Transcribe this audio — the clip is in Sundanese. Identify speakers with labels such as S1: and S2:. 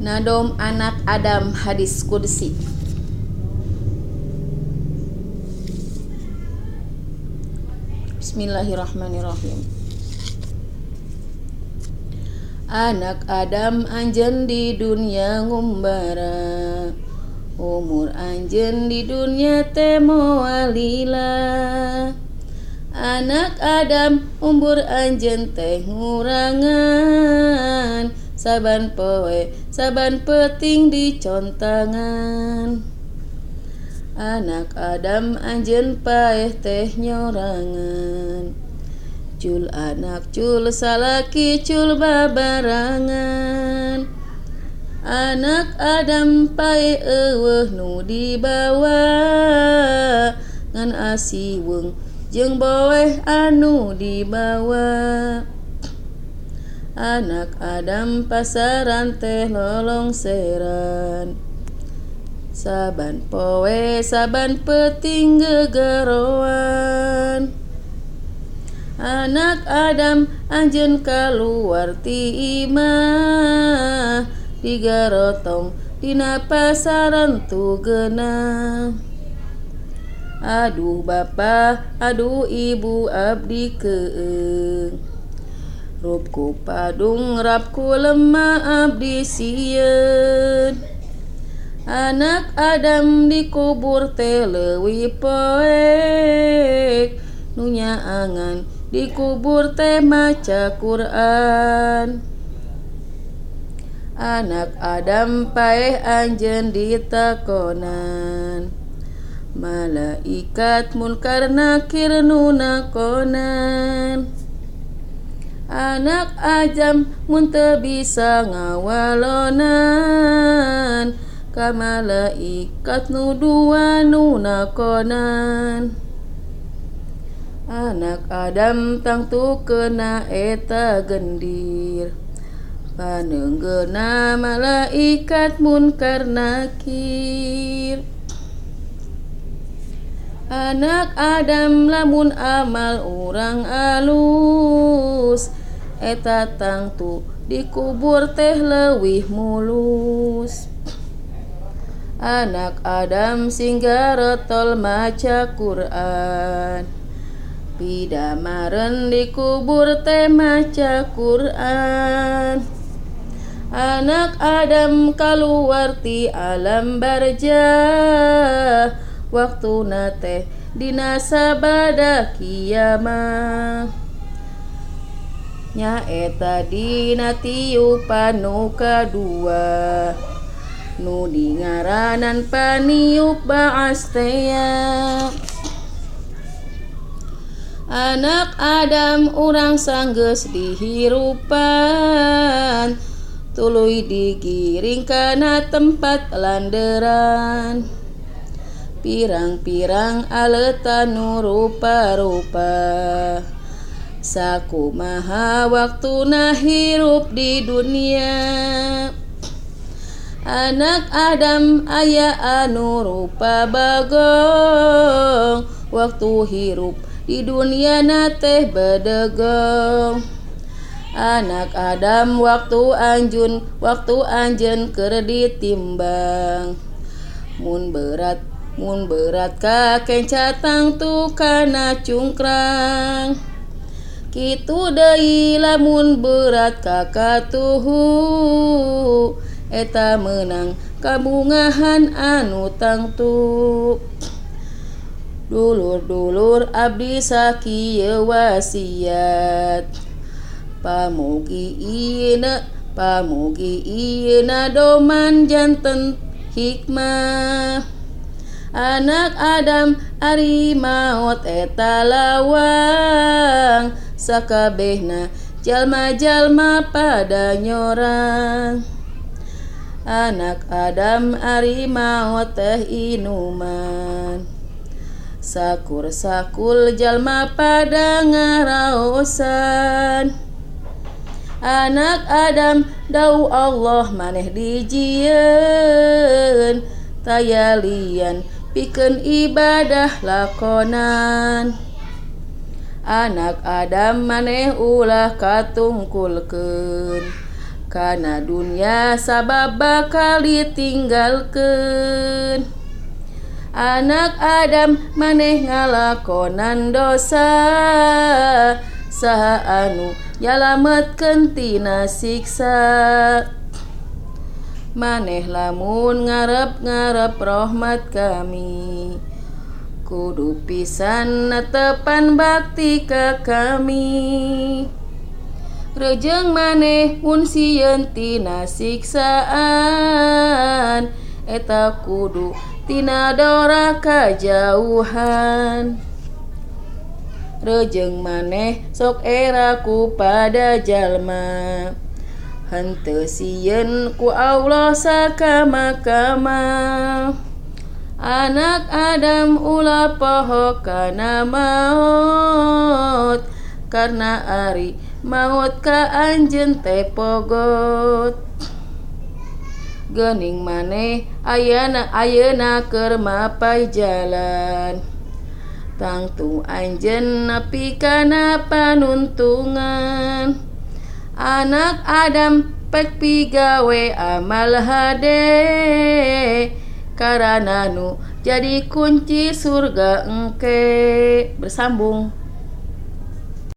S1: Nadom anak Adam hadis qudsi. Bismillahirrahmanirrahim. Anak Adam anjeun di dunia ngumbara, umur anjeun di dunia teh moal lila. Anak Adam umur anjeun teh ngurangan, saban poe saban peuting dicontangan. Anak Adam anjeun paeh teh nyorangan, cul anak cul salaki cul babarangan. Anak Adam paeh eueuh nu dibawa, ngan asiweung jeung boeh anu dibawa. Anak Adam pasaran teh lolongseran, saban poe saban peuting gegeroan. Anak Adam anjeun kaluar ti imah, digarotong dina pasaran tugeuna. Aduh bapa, aduh ibu abdi keung, rupku padung rapku lemah abdi sieun. Anak Adam dikubur teh leuwih poek, nu nyaangan dikubur teh maca Quran. Anak Adam paeh anjeun ditakonan, malaikat munkar nakir nu nakonan. Anak Adam mun teu bisa ngawalonan, ka malaikat nu dua nu nakonan. Anak Adam tangtu keuna eta gendir, paneunggeuna malaikat munkar nakir. Anak Adam lamun amal urang alus, eta tangtu dikubur teh leuwih mulus. Anak Adam singga retol maca Quran, pidamaren dikubur teh maca Quran. Anak Adam kaluar ti alam barjah, waktuna teh dina sabada kiamah. Nyaeta dina tiupan nu kadua, nu dingaranan paniup baas tea. Anak Adam urang sanggeus dihirupan, tuluy digiring kana tempat landeran. Pirang-pirang aleutan nu rupa-rupa, sakumaha waktuna hirup di dunia. Anak Adam aya anu rupa bagong, waktu hirup di dunia na teh bedegong. Anak Adam waktu anjeun keur ditimbang, mun berat ka kenca tangtu kana cungkrang. Kitu deui lamun berat ka katuhu, eta meunang kabungahan anu tangtu. Dulur-dulur abdi sakieu wasiat, pamugi ieu nadoman janten hikmah. Anak Adam ari maot eta lawang, sakabehna jalma-jalma pada nyorang. Anak Adam ari maot teh inuman, sakur-sakul jalma pada ngaraosan. Anak Adam dau Allah maneh dijieun, tayalian pikeun ibadah lakonan. Anak Adam maneh ulah katungkulkeun, Kana dunya sabab bakal ditinggalkeun. Anak Adam maneh ngalakonan dosa, saha anu nyalametkeun tina siksa. Maneh lamun ngarep-ngarep rahmat kami, kudu pisan netepan bakti ka kami. Rejeng maneh mun sieun tina siksaan, eta kudu tina dora kajauhan. Rejeng maneh sok era ku pada jalma, henteu sieun ku Allah sakama-kama. Anak Adam ulah poho kana maot, karena ari maot ka anjeun teh pogot. Geuning maneh ayana ayeuna keur mapay jalan, tangtu anjeun nepi kana panuntungan. Anak Adam pek pigawe amal hade, karana nu jadi kunci surga engke. Bersambung.